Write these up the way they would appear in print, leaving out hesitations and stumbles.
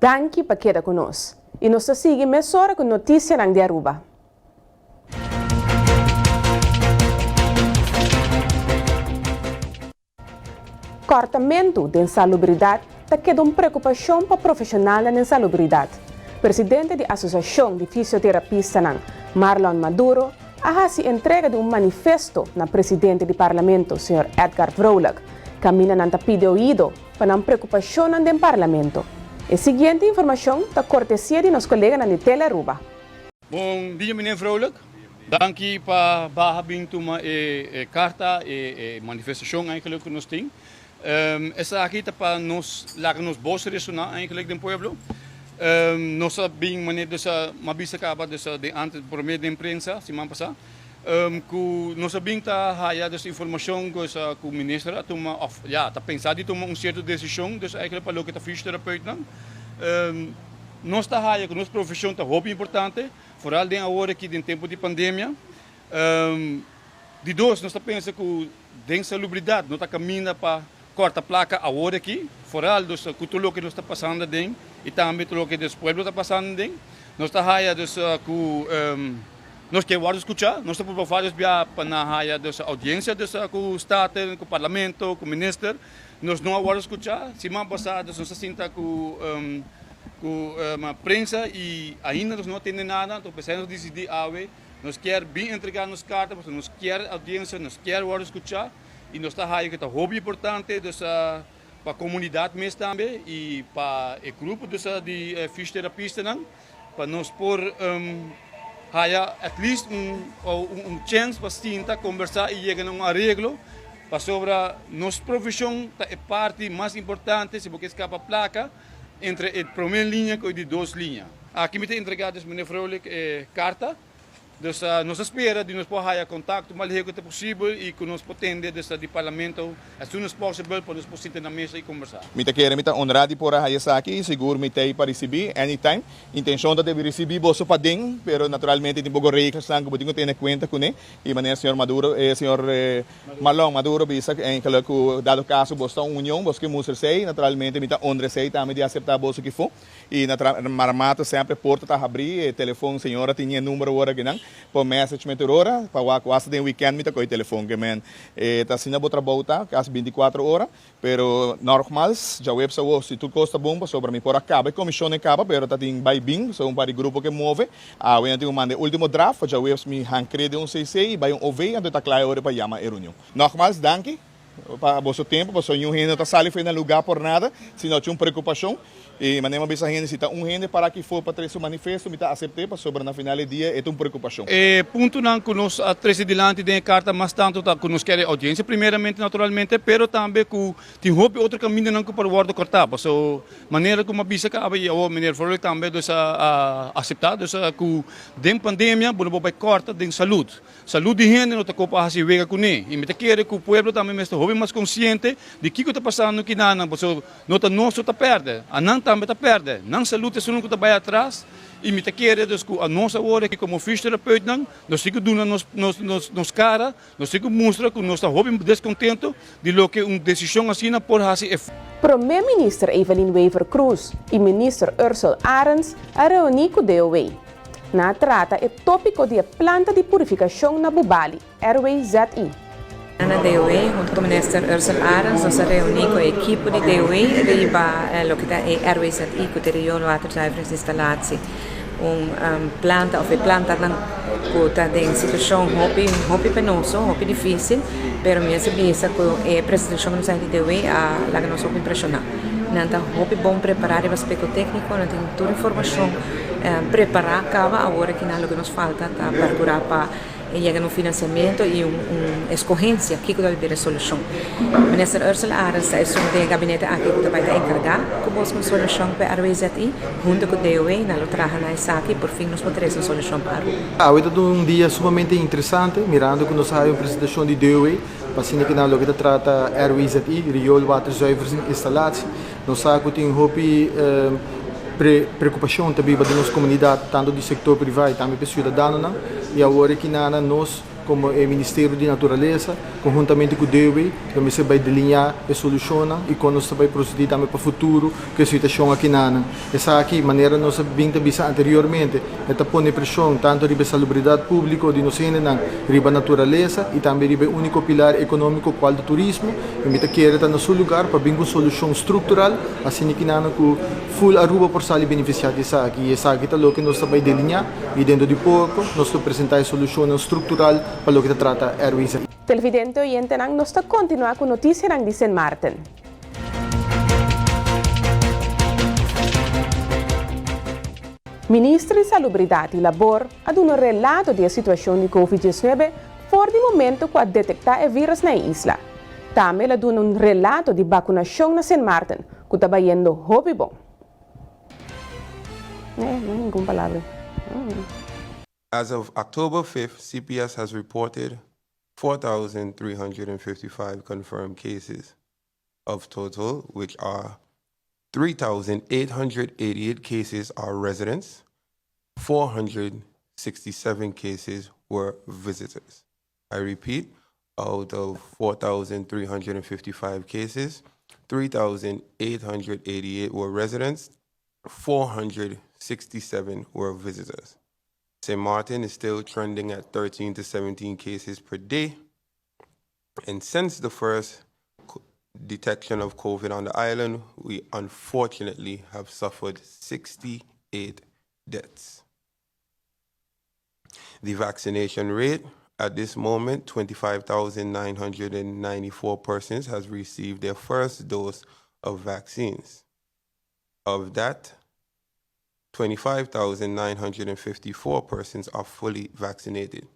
Danki pa keda ku nos y nos ta sigui mesora ku noticianan di Aruba. Kòrtamentu den salubridat ta keda un preokupashon pa profeshonalnan den salubridat. Presidente di Asosiashon di Fisioterapistanan, Marlon Maduro, a hasi entrega di un manifesto na presidente di Parlamento, señor Edgar Vrolijk, kaminda nan ta pidi oido pa nan preokupashonnan den Parlamento. E siguiente informashon ta kortesia di nos koleganan di Telearuba. Bon dia meneer Vrolijk, danki pa baha bin tuma e karta, e manifestashon eigenlijk ku nos tin. Esaki ta pa nos laga nos bos resoná eigenlijk den pueblo. Nos a bin manera dus a m'a bisa kaba dus den antes promé den prensa siman pasá ku nos a bin ta haya dus informashon ku esa ku minister a tuma òf ya ta pensa di tuma un sierto desishon dus eigenlijk pa loke ta fysioterapeutnan. Nos ta haya ku nos profeshon ta hopi importante, foral den awor aki den tempu di pandemia. Di dos, nos ta pensa ku den salubridat no ta kaminda pa kòrta plaka awor aki, foral dus ku tur loke nos ta pasando aden i tambe tur loke nos pueblo ta pasando aden. Nos ta haya dus ku nos ke wòrdu skuchá, nos ta purba vários bia pa nan haya dus oudiensia dus ku Staten, ku Parlamento, ku Minister. Nos no a wòrdu skuchá. Siman pasá dus nos a sinta ku ku prensa i ainda nos no a tende nada, anto p'esei nos a disidí awe nos kier bin entregá nos karta pasobra nos kier oudiensia, nos kier wòrdu skuchá i nos ta haya ku ta hopi importante dus pa komunidat mes tambe i pa e grupo dus di fisioterapistanan. Pa nos por haya at least un chens pa sinta, kombersá i yega na un areglo, pasobra nos profeshon ta e parti mas importante si bo ke skapa plaka entre e promé liña ku e di dos liña. Aki mi ta entregá dus meneer Vrolijk e karta. Dus nos a spera di nos por haya contacto mas lihé cu ta posibel y cu nos por tende dus di Parlamento as soon as possible pa nos por sinta na mesa y conversa. Mi ta kere mi ta honra di por a haya esaki y sigur mi t'ey pa ricibi anytime. Intencion ta debe ricibi boso paden, pero naturalmente tin poco reglasnan cu bo tin cu tene cuenta cune y manera señor Maduro, señor Marlon Maduro bisa enkele cu dado caso boso ta un union, boso ke mustra esey, naturalmente mi ta honra esey tambe di acepta boso kifo. Y na Maramato semper porta ta habri, e telefon señora tin e number awor akinan, por message me tur ora, pa wak hasta den weekend mi ta coge telefon ke men. E ta asina bo trabou ta, casi binticuatro ora, pero nogmals djaweps awor si tur cos ta bon pasobra mi por a caba e comision e caba pero ta tin bay bin, so un par di grupo ke move, awe nan tin cu manda e ultimo draft pa djaweps mi hancre den un CC y bay un OV anto e ta cla e ora pa yama e reunion. Nogmals danki. Pa boso tempu, pasobra niun hende no ta sali for na lugá por nada, si no tin un preokupashon. I manera mi a bisa hende, si ta un hende para aki for pa trese un manifesto, mi ta asept'é, pasobra na final di dia e ta un preokupashon. E puntonan ku nos a trese dilanti den e karta mas tantu ta ku nos kere oudiensia primeramente naturalmente, pero tambe ku tin hopi otro kamindanan ku por wòrdu kòrtá. Pasobra manera ku mi a bisa kaba i awor meneer Vrolijk tambe dus a aseptá dus ku den pandemia bo no por bai kòrta den salud. Salud di hende no ta ko pa hasi wega kuné i mi ta kere ku pueblo tambe mester hopi mas konsiente di kiko ta pasando kinanan pasobra no ta nos so ta pèrdè, anan tambe ta pèrdè. Nan salud ta esun ku ta bai atras i mi ta kere dus ku anos awor aki komo fysioterapeutnan nos tin ku duna nos nos nos kara, nos tin ku mustra ku nos ta hopi deskontento di loke un desishon asina por hasi e. Prome Minister Evelyn Wever-Croes y Minister Ursell Arends a reuni cu DOW. Nan a trata e topico di e planta di purificacion na Bubali, RWZI. Na DOW, hunto cu Minister Ursell Arends nos a reuni cu e ekipo di DOW riba loke ta e RWZI cu ta e Rioolwaterzuiveringsinstallatie. Un planta of e plantanan cu ta den situacion hopi hopi penoso, hopi dificil, pero mi mester bisa cu e presentacion cu nos a haci di DOW a laga nos hopi impresiona. Nan ta hopi bon prepara riba aspecto tecnico, nan tin tur informacion prepara caba, awor aki nan loke nos falta ta percura pa E yega na un finansiamentu i un eskohensia kiko ta bira e solushon. Minister Ursula Arends ta esun den e gabinete aki ku ta bai ta enkargá ku buska un solushon pa e RWZI. Huntu ku DOW nan lo traha na esaki i por fin nos por trese un solushon pa Aruba. Awe ta un dia sumamente interesante mirando ku nos a haya un presentashon di DOW pa asina ku nan loke ta trata RWZI, Rioolwaterzuiveringsinstallatie. Nos sa ku tin hopi preokupashon ta biba den nos komunidat, tantu di sektor privá i tambe pa e siudadanonan. I awor e kinana nos komo e Ministerio di Naturalesa, konhuntamente ku DOW, lo mester bai delineá e solushonnan i kon nos ta bai prosedí tambe pa futuro ku e situashon akinanan. Esaki, manera nos a bin ta bisa anteriormente, e ta pone preshon tantu riba e salubridat públiko di nos hendenan, riba naturalesa i tambe riba e úniko pilar ekonómiko kual ta turismo, i mi ta kere ta na su lugar pa bin ku un solushon struktural asina kinanan ku ful Aruba por sali benefisiá di esaki. I esaki ta loke nos ta bai delineá i dentro di poko nos lo presentá e solushonnan struktural pa loke ta trata RWZI. Televidente oyentenan, nos ta kontinuá ku notisianan di Sint Maarten. Minister di Salubridat i Labor a duna un relato di e situashon di Covid 19 for di momento ku a detektá e vírus na e isla. Tambe el a duna un relato di bakunashon na Sint Maarten ku ta bayendo hopi bon. As of October 5th, CPS has reported 4,355 confirmed cases of total, which are 3,888 cases are residents, 467 cases were visitors. I repeat, out of 4,355 cases, 3,888 were residents, 467 were visitors. St. Martin is still trending at 13 to 17 cases per day. And since the first detection of COVID on the island, we unfortunately have suffered 68 deaths. The vaccination rate at this moment, 25,994 persons has received their first dose of vaccines. Of that, 25,954 persons are fully vaccinated.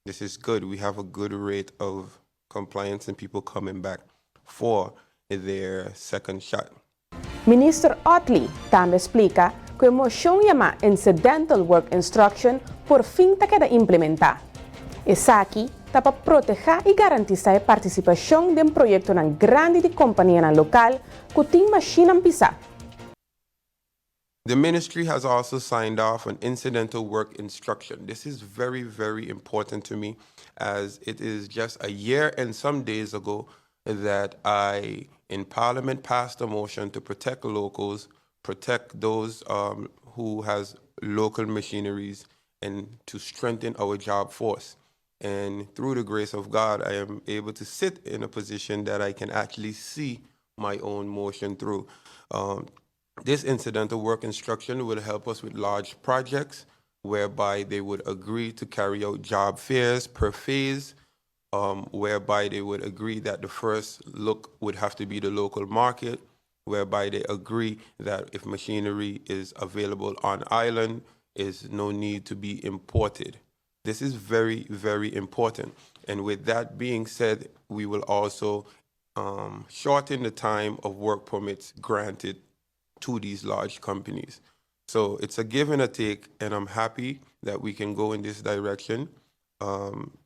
This is good. We have a good rate of compliance and people coming back for their second shot. Minister Ottley tambe a splika ku e moshon yamá Incidental Work Instruction porfin ta keda implementá. Esaki ta pa protehá i garantisá e partisipashon den proyektonan grandi di kompanianan lokal ku tin mashinnan pisá. The ministry has also signed off on incidental work instruction. This is very, very important to me as it is just a year and some days ago that I, in Parliament, passed a motion to protect locals, protect those um, who has local machineries, and to strengthen our job force. And through the grace of God, I am able to sit in a position that I can actually see my own motion through. Um, this incidental work instruction will help us with large projects whereby they would agree to carry out job fairs per phase, um, whereby they would agree that the first look would have to be the local market, whereby they agree that if machinery is available on island, is no need to be imported. This is very, very important. And with that being said, we will also um, shorten the time of work permits granted to these large companies. So it's a give and a take, and I'm happy that we can go in this direction. Um,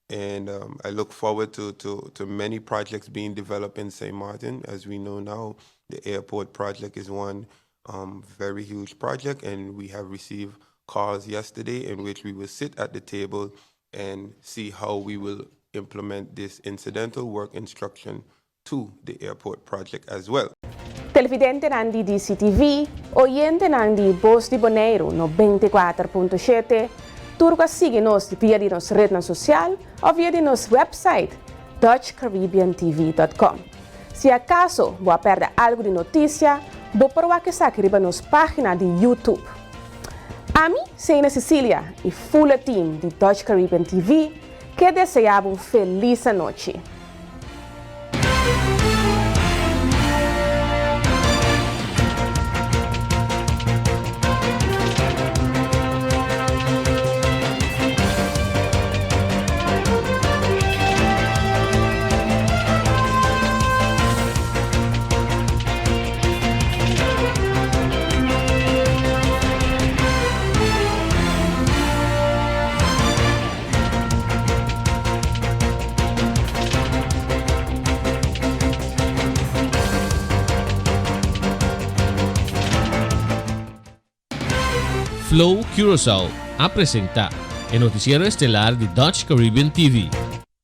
and um, I look forward to, to, to many projects being developed in St. Martin. As we know now, the airport project is one um, very huge project, and we have received calls yesterday in which we will sit at the table and see how we will implement this incidental work instruction to the airport project as well. Televidentenan di DCTV, oyentenan di Bos di Boneiru 94.7, tur ku a sigui nos via di nos retnan sosial òf via di nos wèpsait dutchcaribbeantv.com. Si akaso bo a pèrdè algu di notisia, bo por wak esaki riba nos página di YouTube. Ami, Seina Cecilia i full e team di Dutch Caribbean TV ke deseá bo un felis anochi. Flow Curaçao a presentá. E noticiero estelar di Dutch Caribbean TV.